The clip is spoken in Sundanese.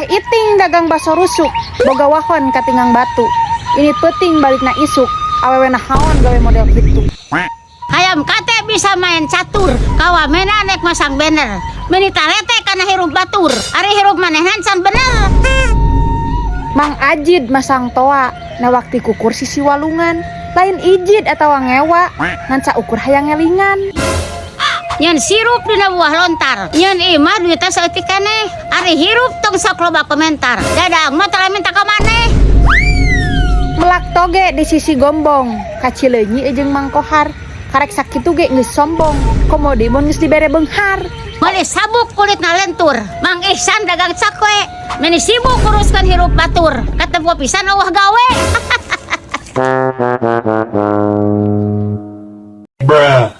Iting dagang baso rusuk, boga wahon katingang batu. Ini peuting balikna isuk, awewe nahaon gawe model kitu. Hayam kate bisa main catur, kawamena nek masang banner. Meni talete kana hirup batur, ari hirup manehna can bener. Mang Ajid masang toa, nawak ti kukur sisi walungan. Lain ijid atawa ngewa, ngan saukur hayang ngelingan. Nyeun sirup dina buah lontar, nyeun imah duitna saeutik keneh. Ari hirup tong sok loba komentar, dadang mah tara minta ka maneh. Melak toge di sisi gombong, ka Cileunyi jeung Mang Kohar. Karek sakitu ge geus sombong, komo deui mun geus dibere beunghar. Meuli sabuk kulitna lentur, Mang Ihsan dagang cakwe. Meni sibuk nguruskeun hirup batur, katempo pisan euweuh gawe. Bruh.